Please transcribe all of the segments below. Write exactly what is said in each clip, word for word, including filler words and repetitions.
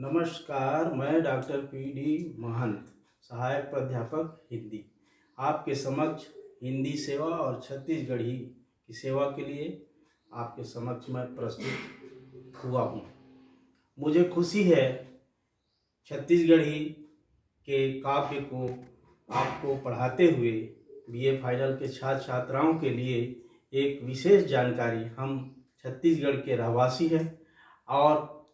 नमस्कार, मैं डॉक्टर पी डी महंत, सहायक प्राध्यापक हिंदी, आपके समक्ष हिंदी सेवा और छत्तीसगढ़ी की सेवा के लिए आपके समक्ष मैं प्रस्तुत हुआ हूँ। मुझे खुशी है छत्तीसगढ़ी के काव्य को आपको पढ़ाते हुए बीए फाइनल के छात्र छात्राओं के लिए एक विशेष जानकारी। हम छत्तीसगढ़ के रहवासी हैं और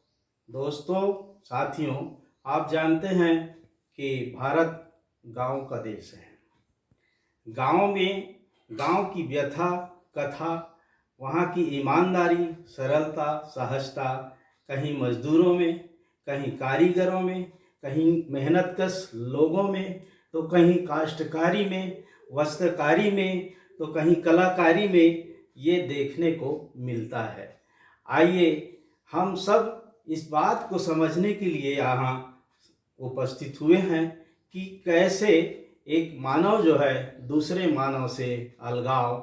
दोस्तों, साथियों, आप जानते हैं कि भारत गांव का देश है। गांव में गांव की व्यथा, कथा, वहाँ की ईमानदारी, सरलता, सहजता, कहीं मजदूरों में, कहीं कारीगरों में, कहीं मेहनतकश लोगों में, तो कहीं काश्तकारी में, वस्त्रकारी में, तो कहीं कलाकारी में ये देखने को मिलता है। आइए, हम सब इस बात को समझने के लिए यहाँ उपस्थित हुए हैं कि कैसे एक मानव जो है दूसरे मानव से अलगाव,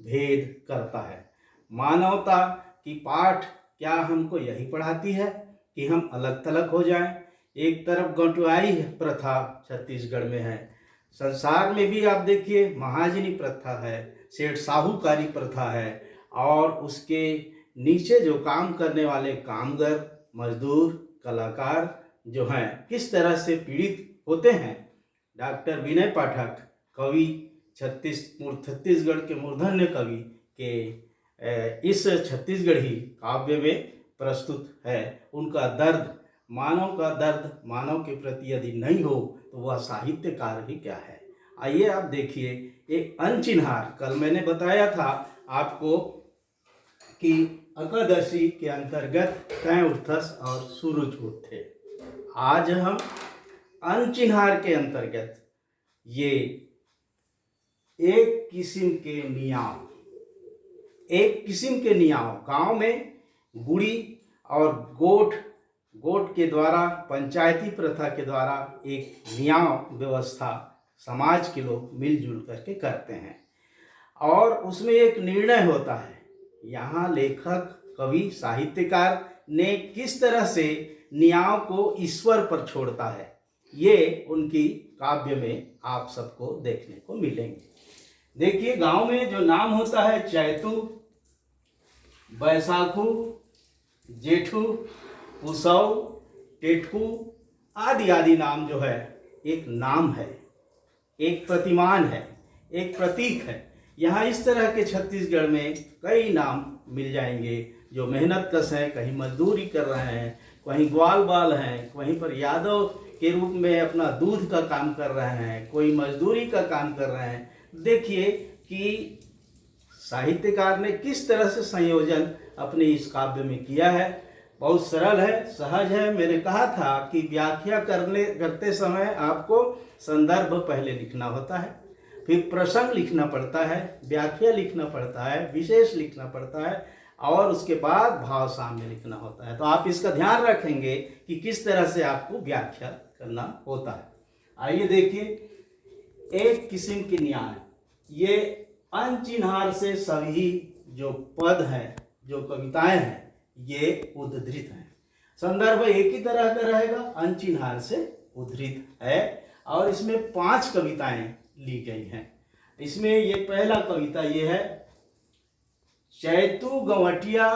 भेद करता है। मानवता की पाठ क्या हमको यही पढ़ाती है कि हम अलग थलग हो जाएं? एक तरफ गंटुआई प्रथा छत्तीसगढ़ में है, संसार में भी आप देखिए महाजनी प्रथा है, सेठ साहूकारी प्रथा है, और उसके नीचे जो काम करने वाले कामगर, मजदूर, कलाकार जो हैं, किस तरह से पीड़ित होते हैं। डॉक्टर विनय पाठक, कवि, छत्तीस मूर-, छत्तीसगढ़ के मूर्धन्य कवि के, अ, इस छत्तीसगढ़ी काव्य में प्रस्तुत है। उनका दर्द, मानव का दर्द, मानव के प्रति यदि नहीं हो तो वह साहित्यकार ही क्या है। आइए आप देखिए, एक अनचिन्हार, कल मैंने बताया था आपको कि एकादशी के अंतर्गत तैं उठथस और सूरज उठथे। आज हम अनचिन्हार के अंतर्गत ये एक किस्म के नियाव, एक किस्म के नियाव गांव में गुड़ी और गोठ, गोठ के द्वारा, पंचायती प्रथा के द्वारा एक नियाव व्यवस्था समाज के लोग मिलजुल करके करते हैं और उसमें एक निर्णय होता है। यहाँ लेखक, कवि, साहित्यकार ने किस तरह से नियाव को ईश्वर पर छोड़ता है, ये उनकी काव्य में आप सबको देखने को मिलेंगे। देखिए, गांव में जो नाम होता है चैतू, बैसाखू, जेठू, पुसौ, टेटकू आदि आदि नाम जो है, एक नाम है, एक प्रतिमान है, एक प्रतीक है। यहाँ इस तरह के छत्तीसगढ़ में कई नाम मिल जाएंगे जो मेहनत कश हैं, कहीं मजदूरी कर रहे हैं, कहीं ग्वाल बाल हैं, कहीं पर यादव के रूप में अपना दूध का काम कर रहे हैं, कोई मजदूरी का काम कर रहे हैं। देखिए कि साहित्यकार ने किस तरह से संयोजन अपने इस काव्य में किया है। बहुत सरल है, सहज है। मैंने कहा था कि व्याख्या करने, करते समय आपको संदर्भ पहले लिखना होता है, फिर प्रसंग लिखना पड़ता है, व्याख्या लिखना पड़ता है, विशेष लिखना पड़ता है और उसके बाद भाव साम्य लिखना होता है। तो आप इसका ध्यान रखेंगे कि किस तरह से आपको व्याख्या करना होता है। आइए देखिए, एक किस्म के नियाव, ये अनचिन्हार से सभी जो पद हैं, जो कविताएं हैं, ये उद्धृत हैं। संदर्भ एक ही तरह का रहेगा, अनचिन्हार से उद्धृत है। और इसमें पांच कविताएं ली गई हैं। इसमें ये पहला कविता ये है, चैतू गंवटिया।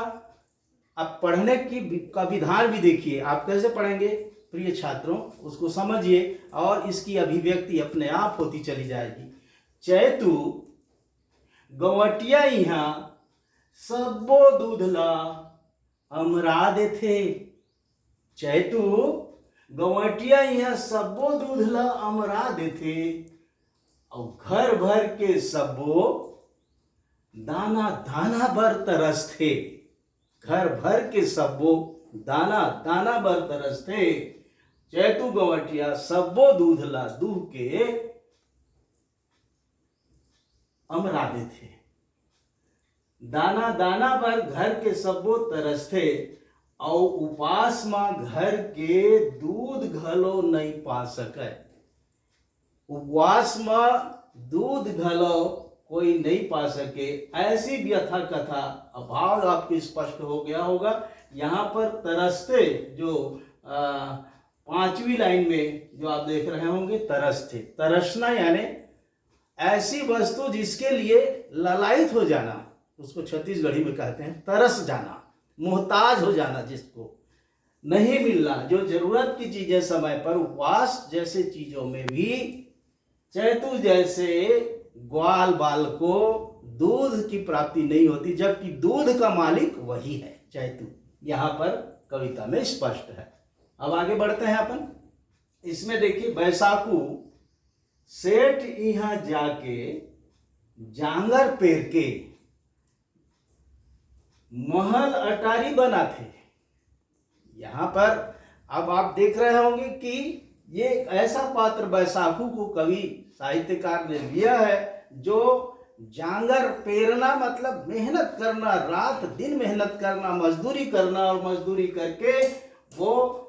अब पढ़ने की वि-, का विधान भी देखिए, आप कैसे पढ़ेंगे प्रिय छात्रों, उसको समझिए और इसकी अभिव्यक्ति अपने आप होती चली जाएगी। चैतू गंवटिया इहाँ सब्बो दूध ला अमरा देथे। चैतू गंवटिया इहाँ सब्बो दूध ला अमरा देथे, अउ घर भर के सब्बो दाना दाना बर तरसथे। घर भर के सब्बो दाना दाना बर तरसथे। चैतू गंवटिया सब्बो दूध ला दूह के अमरा देथे। दाना दाना बर घर के सब्बो तरसथे, अउ उपास म घर के दूध घलो नइ पा सकय। उपवास म दूध घलो कोई नइ पा सके, ऐसी व्यथा कथा। अब भाव आपको स्पष्ट हो गया होगा। यहाँ पर तरसथे जो पांचवी लाइन में जो आप देख रहे होंगे, तरस थे। तरसना यानी ऐसी वस्तु जिसके लिए ललायत हो जाना, उसको छत्तीसगढ़ी में कहते हैं तरस जाना, मोहताज हो जाना, जिसको नहीं मिलना, जो जरूरत की चीजें समय पर, उपवास जैसे चीजों में भी चैतू जैसे ग्वाल बाल को दूध की प्राप्ति नहीं होती, जबकि दूध का मालिक वही है चैतू। यहाँ पर कविता में स्पष्ट है। अब आगे बढ़ते हैं अपन। इसमें देखिए, बैसाखू सेठ यहाँ जाके जांगर पेर के महल अटारी बनाथे। यहाँ पर अब आप देख रहे होंगे कि ये एक ऐसा पात्र बैसाखू को कवि साहित्यकार ने लिया है, जो जांगर पेरना मतलब मेहनत करना, रात दिन मेहनत करना, मजदूरी करना, और मजदूरी करके वो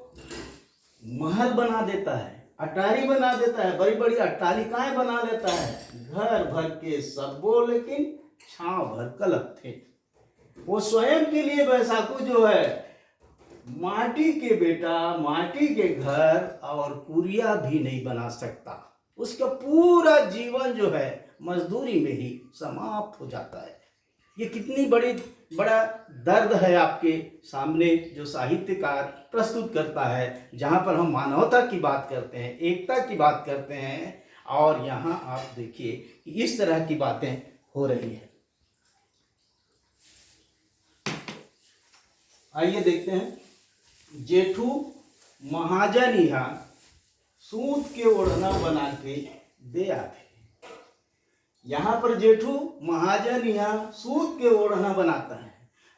महल बना देता है, अटारी बना देता है, बड़ी बड़ी अट्टालिकाएं बना लेता है, घर भर के सब्बो, लेकिन छांव भर कलप थे। वो स्वयं के लिए बैसाखू जो है, माटी के बेटा, माटी के घर और कुरिया भी नहीं बना सकता। उसका पूरा जीवन जो है, मजदूरी में ही समाप्त हो जाता है। ये कितनी बड़ी, बड़ा दर्द है आपके सामने, जो साहित्यकार प्रस्तुत करता है, जहाँ पर हम मानवता की बात करते हैं, एकता की बात करते हैं, और यहाँ आप देखिए कि इस तरह की बातें हो रही है। आइए देखते हैं, जेठू महाजन यहाँ सूत के ओढ़ना बना के दे आथे। यहाँ पर जेठू महाजन यहाँ सूत के ओढ़ना बनाता है।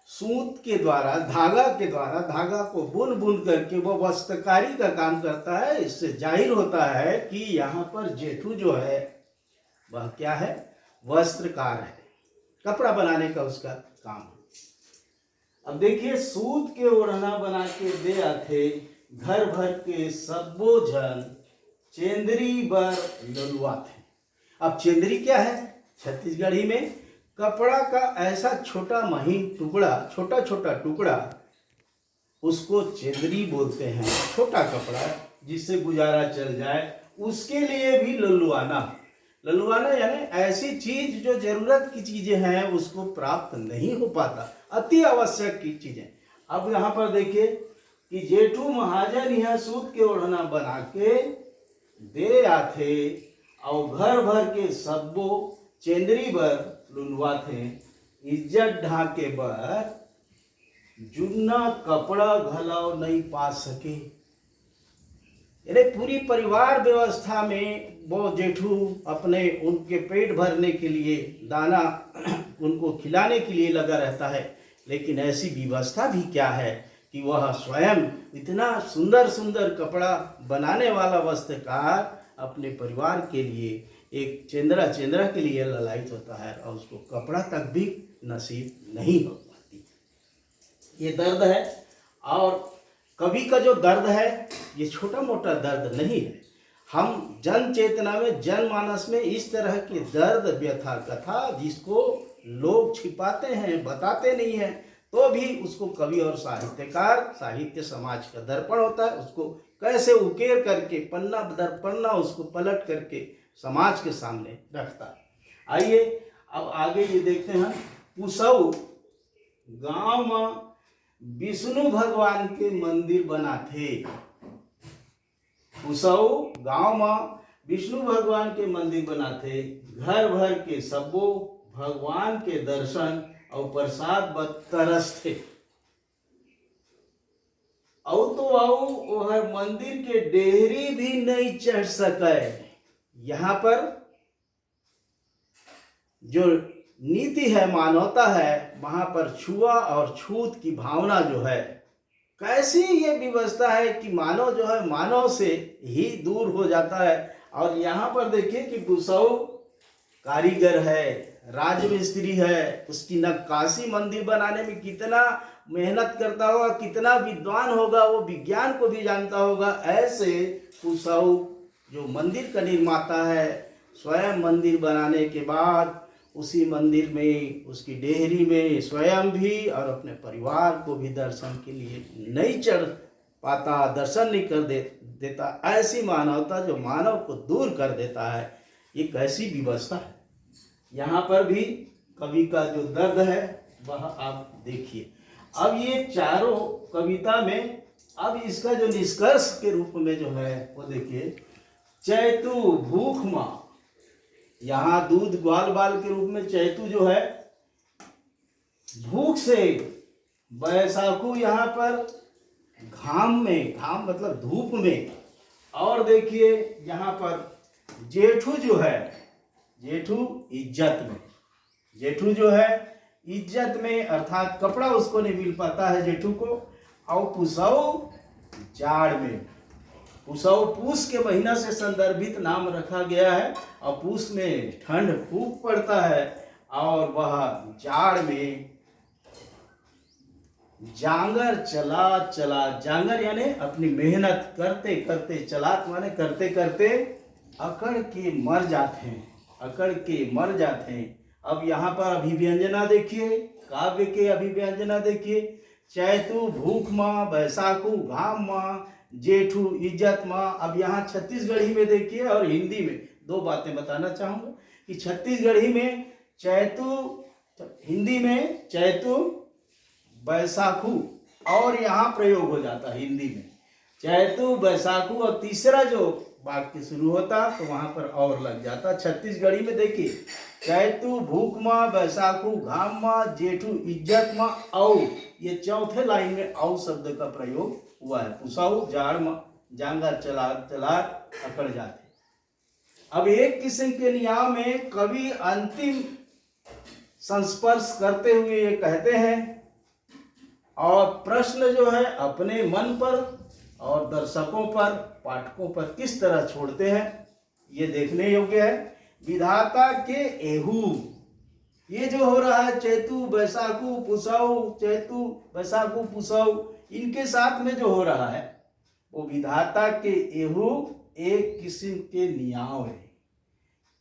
सूत के द्वारा, धागा के द्वारा, धागा को बुन बुन करके वो वस्त्रकारी का काम करता है। इससे जाहिर होता है कि यहाँ पर जेठू जो है, वह क्या है? वस्त्रकार है, कपड़ा बनाने का उसका काम है। अब देखिए, सूत के ओढ़ना बना के दे आथे, घर भर के सब्बो झन चेंदरी बर लुलुआथे। अब चेंदरी क्या है? छत्तीसगढ़ी में कपड़ा का ऐसा छोटा महीन टुकड़ा, छोटा छोटा टुकड़ा, उसको चेंदरी बोलते हैं। छोटा कपड़ा, जिससे गुजारा चल जाए, उसके लिए भी लुलुआना। लुलुआना यानी ऐसी चीज जो जरूरत की चीजें हैं, उसको प्राप्त नहीं हो पाता, अति आवश्यक की चीजें। अब यहाँ पर देखिए कि जेठू महाजन यहाँ सूत के ओढ़ना बना के दे आथे, और घर भर के सब्बो चेंदरी बर लुलुआथे। इज्जत ढांके बर जुन्ना कपड़ा घलव नइ पा सके। यानी पूरी परिवार व्यवस्था में वो जेठू अपने, उनके पेट भरने के लिए, दाना उनको खिलाने के लिए लगा रहता है, लेकिन ऐसी व्यवस्था भी क्या है कि वह स्वयं इतना सुंदर सुंदर कपड़ा बनाने वाला वस्त्रकार अपने परिवार के लिए, एक चेंदरा, चेंदरा के लिए ललायत होता है और उसको कपड़ा तक भी नसीब नहीं हो पाती। ये दर्द है। और कवि का जो दर्द है, ये छोटा मोटा दर्द नहीं है। हम जन चेतना में, जनमानस में इस तरह के दर्द, व्यथा, कथा, जिसको लोग छिपाते हैं, बताते नहीं हैं, तो भी उसको कवि और साहित्यकार, साहित्य समाज का दर्पण होता है, उसको कैसे उकेर करके, पन्ना दर पन्ना उसको पलट करके समाज के सामने रखता है। आइए, अब आगे ये देखते हैं, पुसऊ गांव में विष्णु भगवान के मंदिर बनाथे। पुसऊ गांव में विष्णु भगवान के मंदिर बनाथे, घर भर के सब्बो भगवान के दर्शन अउ प्रसाद बर तरसथे। अउ तो अउ ओहर मंदिर के डेहरी भी नहीं चढ़ सकय। यहाँ पर जो नीति है, मानवता है, वहाँ पर छुआ और छूत की भावना जो है, कैसी ये व्यवस्था है कि मानव जो है, मानव से ही दूर हो जाता है। और यहाँ पर देखिए कि पुसऊ कारीगर है, राजमिस्त्री है, उसकी नक्काशी मंदिर बनाने में कितना मेहनत करता होगा, कितना विद्वान होगा, वो विज्ञान को भी जानता होगा। ऐसे पुसऊ जो मंदिर का निर्माता है, स्वयं मंदिर बनाने के बाद उसी मंदिर में, उसकी डेहरी में स्वयं भी और अपने परिवार को भी दर्शन के लिए नहीं चढ़ पाता, दर्शन नहीं कर दे, देता, ऐसी मानवता जो मानव को दूर कर देता है, ये कैसी विवशता है। यहाँ पर भी कवि का जो दर्द है वह आप देखिए। अब ये चारों कविता में अब इसका जो निष्कर्ष के रूप में जो है वो देखिए, चैतु भूख माँ, यहाँ दूध ग्वाल बाल के रूप में चैतु जो है भूख से, बैसाखु यहाँ पर घाम में, घाम मतलब धूप में, और देखिए यहाँ पर जेठू जो है, जेठू इज्जत में, जेठू जो है इज्जत में, अर्थात कपड़ा उसको नहीं मिल पाता है जेठू को। और पुसऊ जाड़ में, पुसऊ पूस के महीना से संदर्भित नाम रखा गया है और पूस में ठंड खूब पड़ता है और वह जाड़ में जांगर चला चला, जांगर यानी अपनी मेहनत करते करते, चलात माने करते करते अकड़ के मर जाते हैं, अकड़ के मर जाते हैं। अब यहाँ पर अभिव्यंजना देखिए, काव्य के अभिव्यंजना देखिए, चैतु भूख माँ, बैसाखु घाम माँ, जेठू इज्जत माँ। अब यहाँ छत्तीसगढ़ी में देखिए और हिंदी में दो बातें बताना चाहूँगा कि छत्तीसगढ़ी में चैतु, हिंदी में चैतु बैसाखु और यहाँ प्रयोग हो जाता है हिंदी में चैतु बैसाखु, और तीसरा जो वाक्य शुरू होता तो वहां पर और लग जाता। छत्तीसगढ़ी में देखिए, चैतु भूख माँ, बैसाखु घाम माँ, जेठू इज्जत माँ, औ, ये चौथे लाइन में औ शब्द का प्रयोग हुआ है। पुसाऊ जाड़ माँ, जांगर चला चला अकड़ जाते। अब एक किस्म के नियाव में कवि अंतिम संस्पर्श करते हुए ये कहते हैं, और प्रश्न जो है अपने मन पर और दर्शकों पर, पाठकों पर किस तरह छोड़ते हैं, ये देखने योग्य है। विधाता के एहू, ये जो हो रहा है, चैतु बैसाखु पुसाऊ, चैतु बैसाखु पुसाऊ, इनके साथ में जो हो रहा है, वो विधाता के एहू एक किस्म के नियाव है।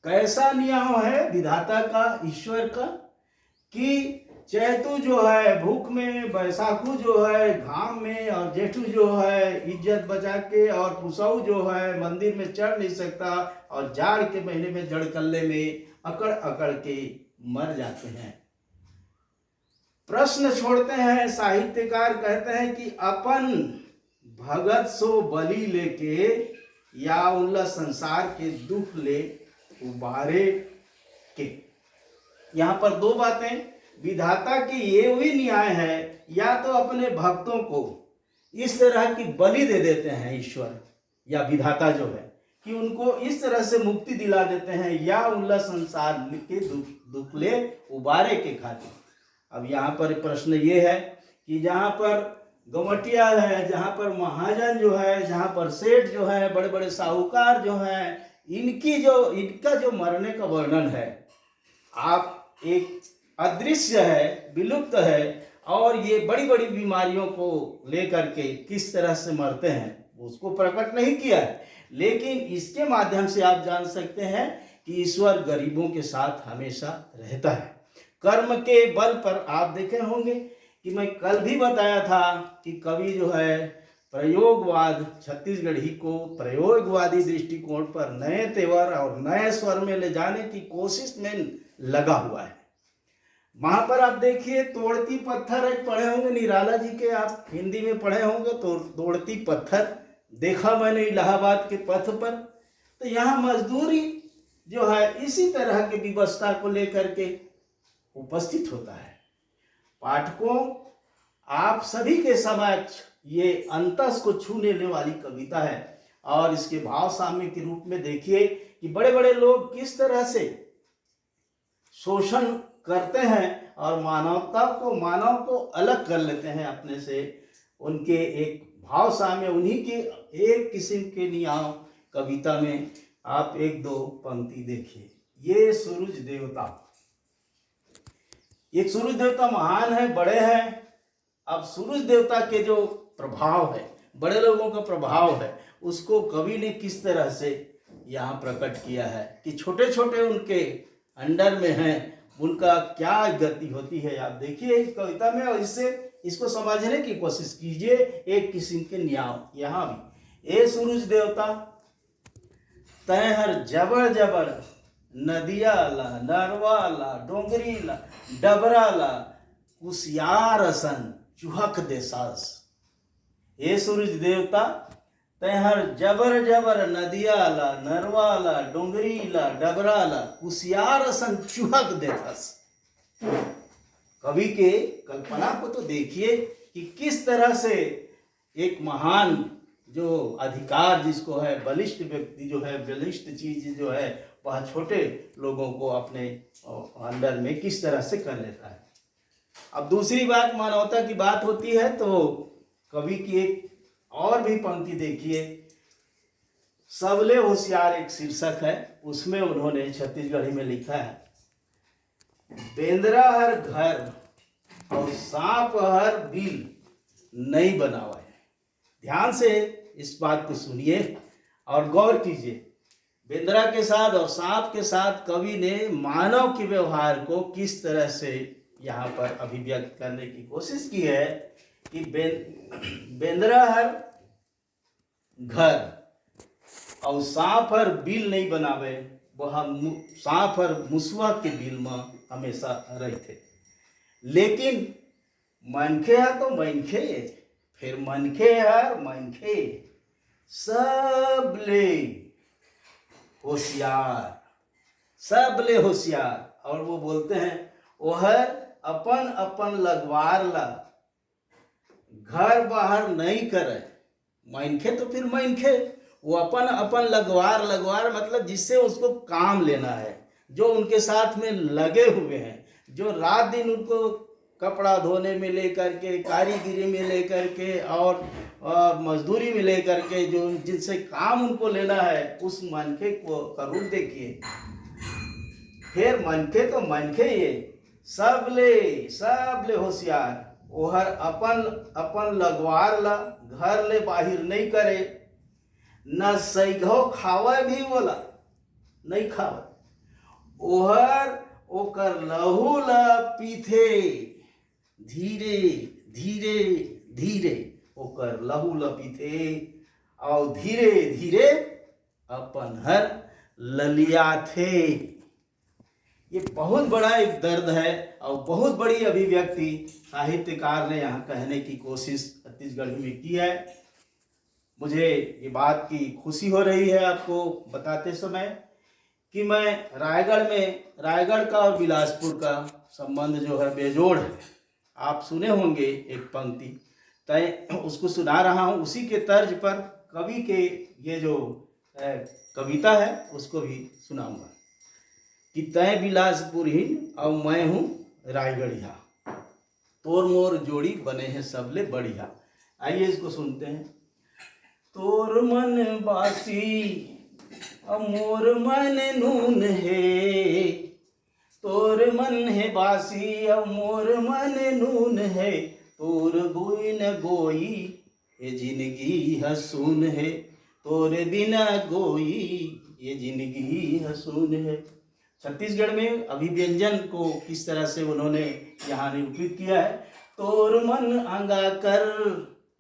कैसा नियाव है विधाता का, ईश्वर का, कि चैतु जो है भूख में, बैसाखु जो है घाम में, और जेठू जो है इज्जत बचा के, और पुसऊ जो है मंदिर में चढ़ नहीं सकता, और जाड़ के महीने में जड़कल्ले में अकड़ अकड़ के मर जाते हैं। प्रश्न छोड़ते हैं, साहित्यकार कहते हैं कि अपन भगत सो बलि लेके या उल्ला संसार के दुख ले उबारे के। यहाँ पर दो बातें, विधाता की ये भी न्याय है, या तो अपने भक्तों को इस तरह की बलि दे देते हैं ईश्वर या विधाता जो है, कि उनको इस तरह से मुक्ति दिला देते हैं या उल्ला संसार के दुख, दुख ले उबारे के खातिर। अब यहाँ पर प्रश्न ये है कि जहाँ पर गमटिया है, जहाँ पर महाजन जो है, जहाँ पर सेठ जो है, बड़े बड़े साहूकार जो हैं, इनकी जो, इनका जो मरने का वर्णन है, आप एक अदृश्य है, विलुप्त है, और ये बड़ी बड़ी बीमारियों को लेकर के किस तरह से मरते हैं, उसको प्रकट नहीं किया है, लेकिन इसके माध्यम से आप जान सकते हैं कि ईश्वर गरीबों के साथ हमेशा रहता है। कर्म के बल पर आप देखे होंगे कि मैं कल भी बताया था कि कवि जो है प्रयोगवाद, छत्तीसगढ़ी को प्रयोगवादी दृष्टिकोण पर नए तेवर और नए स्वर में ले जाने की कोशिश में लगा हुआ है। वहां पर आप देखिए, तोड़ती पत्थर एक पढ़े होंगे निराला जी के, आप हिंदी में पढ़े होंगे तो तोड़ती पत्थर देखा मैंने इलाहाबाद के पथ पर। तो यहाँ मजदूरी जो है इसी तरह की विवशता को लेकर के उपस्थित होता है। पाठकों, आप सभी के समक्ष ये अंतस को छू लेने वाली कविता है, और इसके भाव साम्य के रूप में देखिए कि बड़े बड़े लोग किस तरह से शोषण करते हैं और मानवता को, मानव को अलग कर लेते हैं अपने से। उनके एक भाव साम्य, उन्हीं के एक किस्म के नियाव कविता में आप एक दो पंक्ति देखिए। ये सूरज देवता, एक सूरज देवता महान है, बड़े हैं। अब सूरज देवता के जो प्रभाव है, बड़े लोगों का प्रभाव है, उसको कवि ने किस तरह से यहाँ प्रकट किया है कि छोटे छोटे उनके अंडर में हैं, उनका क्या गति होती है। आप देखिए इस कविता में, और इससे इसको समझने की कोशिश कीजिए। एक किस्म के न्याव यहाँ भी, ए सूरज देवता, तैं हर जबर जबर नदिया ला, नरवा ला, डोंगरी ला, डबरा ला कुसियार असन चुहक देसस। हे सूरज देवता, तैं हर जबर जबर नदिया ला, नरवा ला, डोंगरी ला, डबरा ला कुसियार असन चुहक देथस। कवि के कल्पना को तो देखिए कि किस तरह से एक महान जो अधिकार जिसको है, बलिष्ठ व्यक्ति जो है, बलिष्ठ चीज जो है, वह छोटे लोगों को अपने अंडर में किस तरह से कर लेता है। अब दूसरी बात, मानवता की बात होती है तो कवि की एक और भी पंक्ति देखिए, सबले होशियार एक शीर्षक है, उसमें उन्होंने छत्तीसगढ़ी में लिखा है, बेंदरा हर घर और सांप हर बिल नहीं बनावे। ध्यान से इस बात को सुनिए और गौर कीजिए। बेंदरा के साथ और सांप के साथ कवि ने मानव के व्यवहार को किस तरह से यहाँ पर अभिव्यक्त करने की कोशिश की है कि बें-, बेंदरा हर घर और सांप हर बिल नहीं बनावे, वह मु-, सांप हर मुसवा के बिल में हमेशा रहते। लेकिन मनखे ह तो मनखे, फिर मनखे हर मनखे, सबले होशियार, सबले होशियार। और वो बोलते हैं, ओहर अपन अपन लगवार ला घर बाहर नहीं करे। मनखे तो फिर मनखे, वो अपन अपन लगवार, लगवार मतलब जिससे उसको काम लेना है, जो उनके साथ में लगे हुए हैं, जो रात दिन उनको कपड़ा धोने में लेकर के, कारीगरी में लेकर के और, और मजदूरी में लेकर के जो जिनसे काम उनको लेना है, उस मनखे को का रूप देखिए। फिर मनखे तो मनखे ये, सबले, सबले होशियार, ओहर अपन, अपन लगवार ला घर ले बाहिर नहीं करे, न सैघव खावे भी ओला, नहीं खावे। ओहर ओकर लहू ला पीथे, धीरे, धीरे, धीरे ओकर लहू ला पीथे, और धीरे, धीरे अपन हर ललियाथे। ये बहुत बड़ा एक दर्द है और बहुत बड़ी अभिव्यक्ति साहित्यकार ने यहाँ कहने की कोशिश छत्तीसगढ़ी में की है। मुझे ये बात की खुशी हो रही है आपको बताते समय कि मैं रायगढ़ में, रायगढ़ का और बिलासपुर का संबंध जो है बेजोड़ है। आप सुने होंगे एक पंक्ति, तय उसको सुना रहा हूँ। उसी के तर्ज पर कवि के ये जो, अ, कविता है उसको भी सुनाऊंगा कि तय बिलासपुरहीन और मैं हूँ रायगढ़िया, तोर मोर जोड़ी बने हैं सबले बढ़िया। आइए इसको सुनते हैं। तोर मन बासी और मोर मन नून है, तोर मन है बासी और मोर मन नून है, तोर बिन गोई ये जिंदगी ह सून है, तोर बिना गोई ये जिंदगी ह सून है। छत्तीसगढ़ में अभिव्यंजन को किस तरह से उन्होंने यहाँ निरूपित किया है। तोर मन अंगाकर,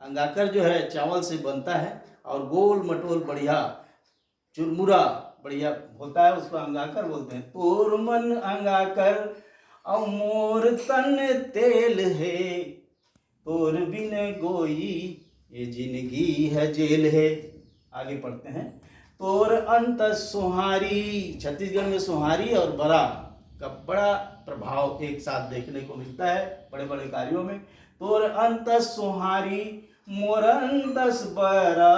अंगाकर जो है चावल से बनता है और गोल मटोल बढ़िया चुरमुरा बढ़िया होता है, उसको अंगाकर बोलते हैं। तोर मन अंगाकर और मोर तन तेल है, तोर बिन गोई ये जिंदगी है जेल है। आगे पढ़ते हैं। तोर अंत सोहारी, छत्तीसगढ़ में सोहारी और बरा का बड़ा प्रभाव एक साथ देखने को मिलता है बड़े बड़े कार्यों में। तोर अंत सोहारी मोर अंतस बरा,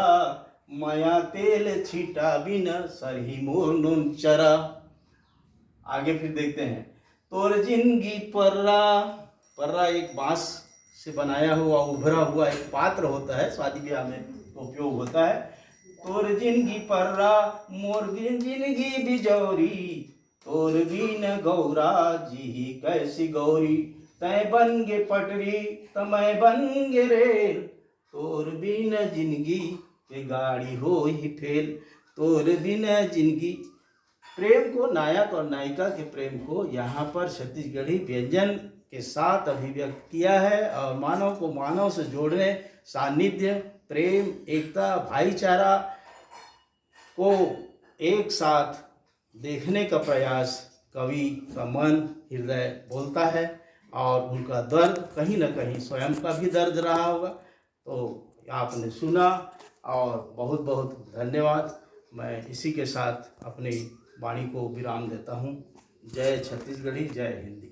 मया तेल छिटा बिन सरही मोर नोन चरा। आगे फिर देखते हैं। तोर जिंदगी पर्रा, पर्रा एक बांस से बनाया हुआ उभरा हुआ एक पात्र होता है, शादी ब्याह में उपयोग होता है। तोर जिंदगी पर्रा मोर जिंदगी बिजौरी, तोर बिन गौरा जीही कैसी गौरी। तय बन गे पटरी त मैं बन गे रेल, तोर बिन जिंदगी के गाड़ी हो ही फेल। तोर बिन जिंदगी, प्रेम को, नायक और नायिका के प्रेम को यहाँ पर छत्तीसगढ़ी व्यंजन के साथ अभिव्यक्त किया है और मानव को मानव से जोड़ने, सानिध्य, प्रेम, एकता, भाईचारा को एक साथ देखने का प्रयास कवि का मन, हृदय बोलता है। और उनका दर्द कहीं ना कहीं स्वयं का भी दर्द रहा होगा। तो आपने सुना और बहुत बहुत धन्यवाद। मैं इसी के साथ अपनी वाणी को विराम देता हूँ। जय छत्तीसगढ़ी, जय हिंदी।